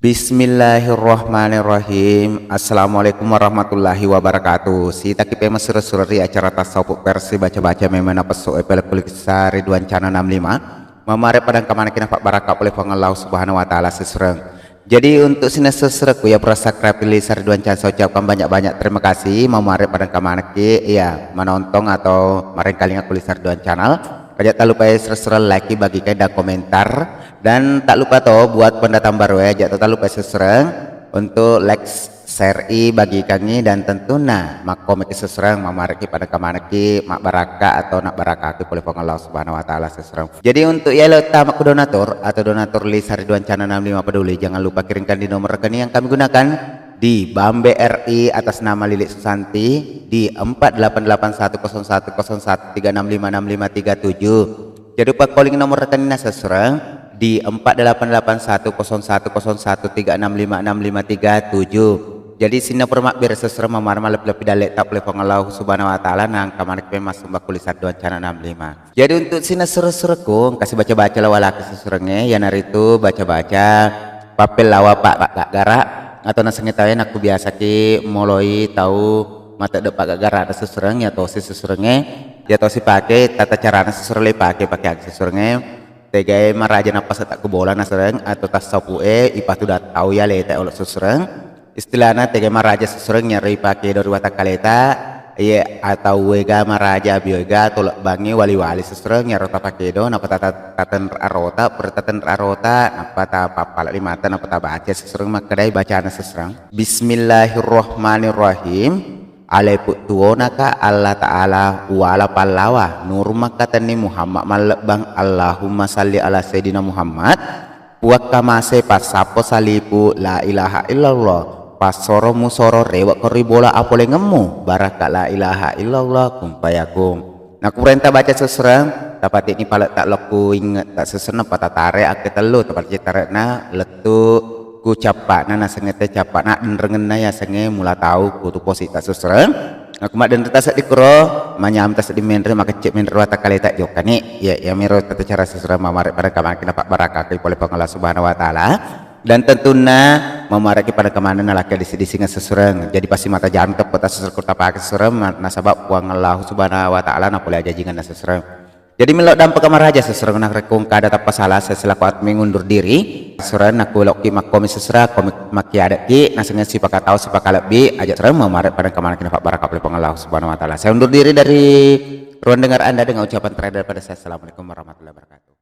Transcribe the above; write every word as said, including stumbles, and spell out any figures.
Bismillahirrahmanirrahim. Assalamualaikum warahmatullahi wabarakatuh. Sitaki pemeng sura-sura ri acara Tasawuf versi baca-baca memang napessu e pele kulik sari duan channel enam lima. Mamare padang kamanaki na pabbarakka pole Puang Allah Subhanahu wa Ta'ala sesureng. Jadi untuk sining sessurekku ya pura subscribe Lisa Ridwan Channel, saya ucapkan banyak-banyak terima kasih. Mamare padang kamanaki ya menonton atau marengkalinga ku Lisa Ridwan Channel. Aja tak lupa ya sessureng like, bagikan dan komentar. Dan tak lupa to buat pendatang baru ya, aja tak lupa sessureng untuk like, share i, bagikan i, dan tentunya makkomeki sessureng mamareki pada kamaneki mabbarakka atau nak barakaki pole Puang Allah Subhanahu wa Ta'ala sessureng. Jadi untuk ya lo tama ku donatur atau donatur Lisa Ridwan Channel enam lima peduli, jangan lupa kirimkan di nomor rekening yang kami gunakan di Bank BRI atas nama Lilik Susanti di empat delapan delapan satu kosong satu kosong satu tiga enam lima enam lima tiga tujuh. Jadi lupa calling nomor rekeningna sessureng di empat delapan delapan satu kosong satu kosong satu tiga enam lima enam lima tiga tujuh. Jadi sining pura mabbere sessureng mamare malebbi-lebbi dalle tak pole Puang Allah Subhanahu wa Ta'ala, nangka manekki massumba ku Lisa Ridwan Channel enam lima. Jadi untuk sining sessurekku engka si baca-baca lao walaki sessurengnge, iyanaritu baca-baca pappellawa pa-, paggaggara atau nasengnge tauwe nakku biasaki moloi tau matedde paggaggara sessureng, ya tosi sessurengnge, ya tosi pake tata carana sessureng le pake, pake aga sessurengnge. Tegae maraja nappa setta ku bola nassureng atau tassapu e ipatuda tau ya leta olo sessureng. Istilahna tega maraja sessureng yaro ipakedo ri watakkaleta, iye atau wega maraja abioega atau lebbangnge wali-wali sessureng yaro tapakedo, nappa tata-, tatenre arota, pura tatenre arota, nappa tapappala limata, nappa tabaca sessureng makkedai bacana sessureng. Bismillahirrahmanirrahim. Alepu tuonaka Allah Ta'ala uwala pallawa, nur makkatenni Muhammad mallebbang, Allahumma salli ala Sayyidina Muhammad. Puakkamase passappo salipu la ilaha illallah, passoro musoro rewekko ri bola apolengemmu, barakka la ilaha illallah, kun fayakun. Nakurenta baca sessureng, tapatini pale tak lokku inget tak sessureng, nappa tatare akke tellu, tapatini tarekna lettu ku cappana, nasengete cappana denrengenna yasengnge mula tau kutu posi tak sessureng. Aku maddenre taseddi kuro, manyam taseddi menre, makecce menre watakkaleta jokkani. Ya, ya miro tata cara sessureng mamare pada kamanaki napabbarakaki pole Puang Allah Subhanahu wa Ta'ala. Dan tentunna mamareki pada kamanenna lakka disi-disinga sessureng. Jadi pasti mata jam teppo tak sessureng kota pake sessureng, ma-, nasaba Puang Allah Subhanahu wa Ta'ala napole ajajingenna sessureng. Jadi melo dampaka maraja sessureng narekko engka ada tappa sala, saya selaku admin undur diri. Sessureng nakku lokki makkomi sessureng, komi makkiadekki, nasengeng sipaka tau sipaka lebbi, aja sessureng mamare pada kamanaki napabbarakaki pole Puang Allah Subhanahu wa Ta'ala. Saya undur diri dari ruang dengar Anda dengan ucapan terakhir daripada saya. Assalamualaikum warahmatullahi wabarakatuh.